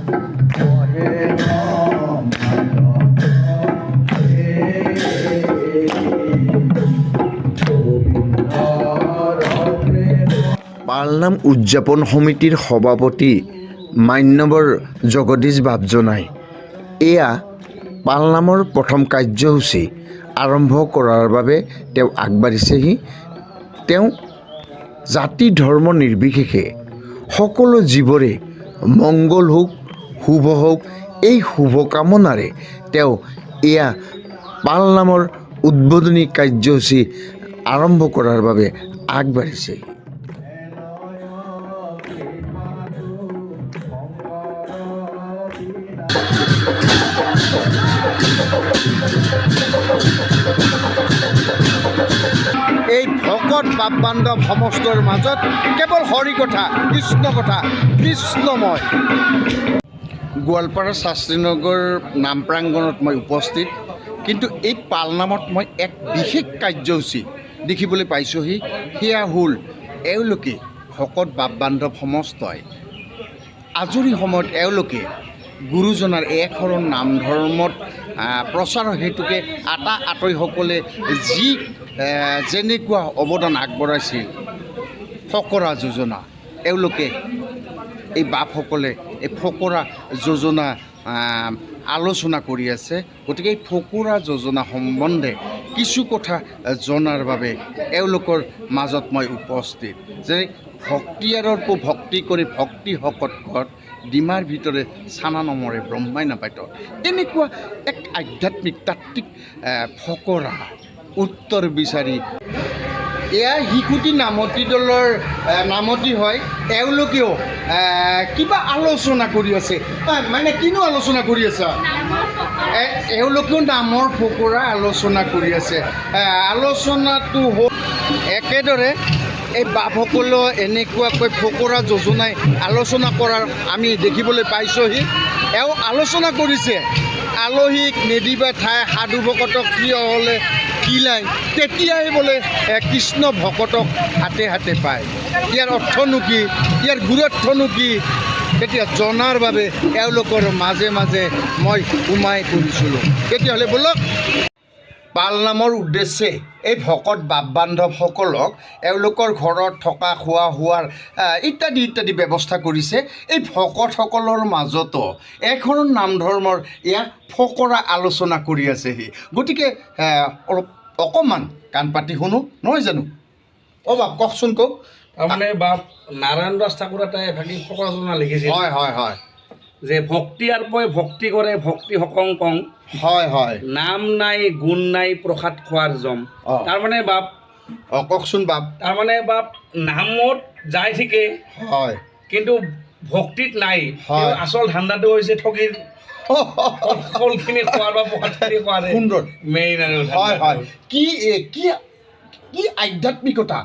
কহে গোবিন্দৰ পালনাম উদযাপন সমিতিৰ সভাপতি মান্যবৰ জগদীশ বাপজনাই এয়া পালনামৰ প্ৰথম কাৰ্যসূচী আৰম্ভ কৰাৰ বাবে তেওঁ আগবাঢ়িছেহি। তেওঁ জাতি ধৰ্ম নিৰ্বিশেষে সকলো জীৱৰে মংগল হওক, শুভ হওক, এই শুভকামনাৰে তেওঁ এয়া পালনামৰ উদ্বোধনী কাৰ্যসূচী আৰম্ভ কৰাৰ বাবে আগবাঢ়িছে। এই ভকত বাপ বান্ধৱ সমস্তৰ মাজত কেৱল হৰি কথা, কৃষ্ণ কথা, কৃষ্ণময়। গোৱালপাৰা শাস্ত্ৰীনগৰ নাম প্ৰাংগণত মই উপস্থিত, কিন্তু এই পালনামত মই এক বিশেষ কাৰ্যসূচী দেখিবলৈ পাইছোঁহি। সেয়া হ'ল এওঁলোকে ভকত বাপ বান্ধৱ সমস্তই আজৰি সময়ত এওঁলোকে গুৰুজনাৰ এক শৰণ নাম ধৰ্মত প্ৰচাৰৰ হেতুকে আতা আতৈসকলে যি যেনেকুৱা অৱদান আগবঢ়াইছিল, ফকৰা যোজনা, এওঁলোকে এই বাপসকলে এই ফকৰা যোজনা আলোচনা কৰি আছে। গতিকে এই ফকৰা যোজনা সম্বন্ধে কিছু কথা জনাৰ বাবে এওঁলোকৰ মাজত মই উপস্থিত। যেনে ভক্তিয়াৰৰ পো ভক্তি কৰি ভক্তি শকত কৰ, ডিমাৰ ভিতৰে চানা নমৰে ব্ৰহ্মাই নাপায় তত। এনেকুৱা এক আধ্যাত্মিক তাত্ত্বিক ফকৰা উত্তৰ বিচাৰি এয়া শিশুটি নামতি দলৰ নামতি হয়। এওঁলোকেও কিবা আলোচনা কৰি আছে। মানে কিনো আলোচনা কৰি আছা? এওঁলোকেও নামৰ ফকৰা আলোচনা কৰি আছে। আলোচনাটো হ'ল একেদৰে এই বাপসকলেও এনেকুৱাকৈ ফকৰা যোজনাই আলোচনা কৰাৰ আমি দেখিবলৈ পাইছোঁহি। এওঁ আলোচনা কৰিছে, আলহীক নিদিবা ঠাই, সাধু ভকতক কিয় হ'লে কিলাই, তেতিয়াহে বোলে কৃষ্ণ ভকতক হাতে হাতে পায়। ইয়াৰ অৰ্থনো কি, ইয়াৰ গুৰুত্বনো কি, তেতিয়া জনাৰ বাবে এওঁলোকৰ মাজে মাজে মই সোমাই পৰিছিলোঁ। তেতিয়াহ'লে ব'লক, পালনামৰ উদ্দেশ্যে এই ভকত বাপ বান্ধৱসকলক এওঁলোকৰ ঘৰত থকা খোৱা শোৱাৰ ইত্যাদি ইত্যাদি ব্যৱস্থা কৰিছে। এই ভকতসকলৰ মাজতো এখন নাম ধৰ্মৰ এয়া ফকৰা আলোচনা কৰি আছেহি। গতিকে অলপ অকণমান কাণ পাতি শুনো, নহয় জানো? অ' বাপ, কওকচোন, কওক। তাৰমানে বাপ, নাৰায়ণ দাস ঠাকুৰ এটাই এভাগি ফকৰা যোজনা লিখিছিল হয় হয় হয় যে ভক্তি আৰ্পয় ভক্তি কৰে ভক্তি সকং কং, হয় হয় নাম নাই গুণ নাই প্ৰসাদ খোৱাৰ জম। তাৰমানে বাপ, অঁ, কওকচোন বাপ। তাৰমানে বাপ, নামত যায় ঠিকে, কিন্তু ভক্তিত নাই। তেওঁৰ আচল ধান্দাটো হৈছে ঠগিৰ ফলখিনি খোৱাৰ বা প্ৰসাদখিনি খোৱাৰ। সুন্দৰ। মেইন আৰু হয় হয় ধান্দাটো। কি কি কি আধ্যাত্মিকতা,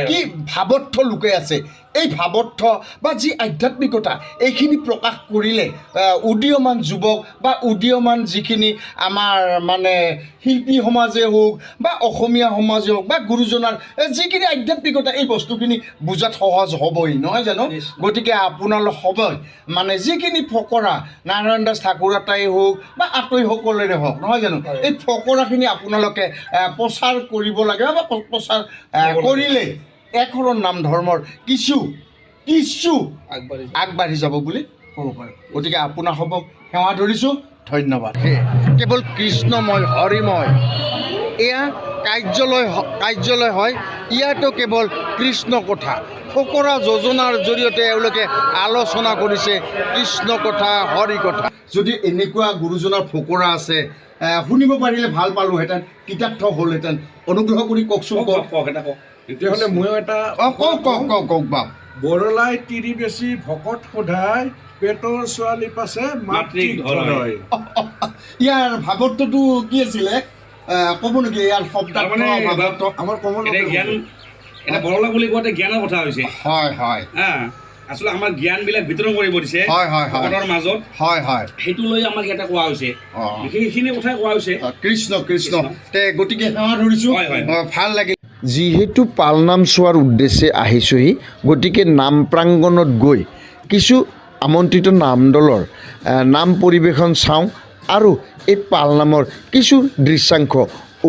কি ভাৱৰ্থ লুকাই আছে, এই ভাৱৰ্থ বা যি আধ্যাত্মিকতা এইখিনি প্ৰকাশ কৰিলে উদীয়মান যুৱক বা উদীয়মান যিখিনি আমাৰ মানে শিল্পী সমাজে হওক বা অসমীয়া সমাজে হওক বা গুৰুজনাৰ যিখিনি আধ্যাত্মিকতা, এই বস্তুখিনি বুজাত সহজ হ'বই, নহয় জানো? গতিকে আপোনালোক সবই মানে যিখিনি ফকৰা নাৰায়ণ দাস ঠাকুৰ আতাই হওক বা আতৈসকলেৰে হওক, নহয় জানো, এই ফকৰাখিনি আপোনালোকে প্ৰচাৰ কৰিব লাগে বা প্ৰচাৰ কৰিলে একশৰণ নাম ধৰ্মৰ কিছু কিছু আগবাঢ়ি আগবাঢ়ি যাব বুলি ক'ব পাৰোঁ। গতিকে আপোনাৰ সবক সেৱা ধৰিছোঁ, ধন্যবাদ। সেয়ে কেৱল কৃষ্ণময় হৰিময় এয়া কাৰ্যালয় হয়, ইয়াতো কেৱল কৃষ্ণ কথা ফকৰা যোজনাৰ জৰিয়তে এওঁলোকে আলোচনা কৰিছে কৃষ্ণ কথা, হৰি কথা। যদি এনেকুৱা গুৰুজনাৰ ফকৰা আছে, শুনিব পাৰিলে ভাল পালোহেঁতেন, কৃতাৰ্থ হ'লহেঁতেন। অনুগ্ৰহ কৰি কওকচোন, কওক। কওক, কওক, এটা কওক। তেতিয়াহ'লে ময়ো এটা অঁ, কওক কওক কওক কওক বাপ। বৰলাই তিৰি বেছি ভকত সোধাই, পেটৰ ছোৱালী পাছে মাতৃক মাতৃক ধৰয়। ধৰয়। ইয়াৰ ভাৱৰ্থটো কি আছিলে, ক'ব নেকি ইয়াৰ শব্দাৰ্থ? তাৰমানে ভাৱাৰ্থ। আমাৰ কমল এতিয়া জ্ঞান, এটা বৰলা বুলি কোৱাতে জ্ঞানৰ কথা হৈছে। হয় হয় হা, আচলতে আমাৰ জ্ঞানবিলাক বিতৰণ কৰিব দিছে হয় হয় হয় ভকতৰ মাজত। হয় হয় সেইটো লৈ আমাক ইয়াতে কোৱা হৈছে। বিশেষ সেইখিনি কথাই কোৱা হৈছে। কৃষ্ণ কৃষ্ণ। তে গতিকে সেৱা ধৰিছোঁ। হয়, হয়। ভাল লাগিল। যিহেতু পালনাম চোৱাৰ উদ্দেশ্যে আহিছোঁহি, গতিকে নাম প্ৰাংগণত গৈ কিছু আমন্ত্ৰিত নাম দলৰ নাম পৰিৱেশন চাওঁ আৰু এই পালনামৰ কিছু দৃশ্যাংশ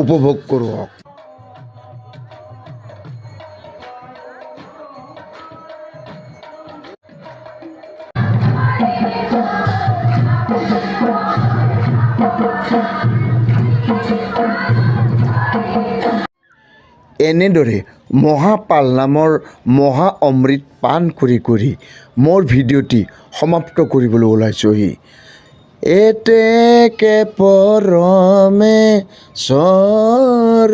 উপভোগ কৰোঁ। এনেদৰে মহাপালনামৰ মহা অমৃত পান কৰি কৰি মোৰ ভিডিঅ'টি সমাপ্ত কৰিবলৈ ওলাইছোঁহি। এতেকে পৰমে চৰ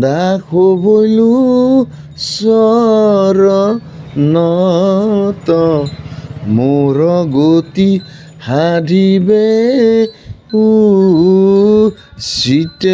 দাসো বৈলো চৰণত মোৰ গতি সাধিবে উচিত।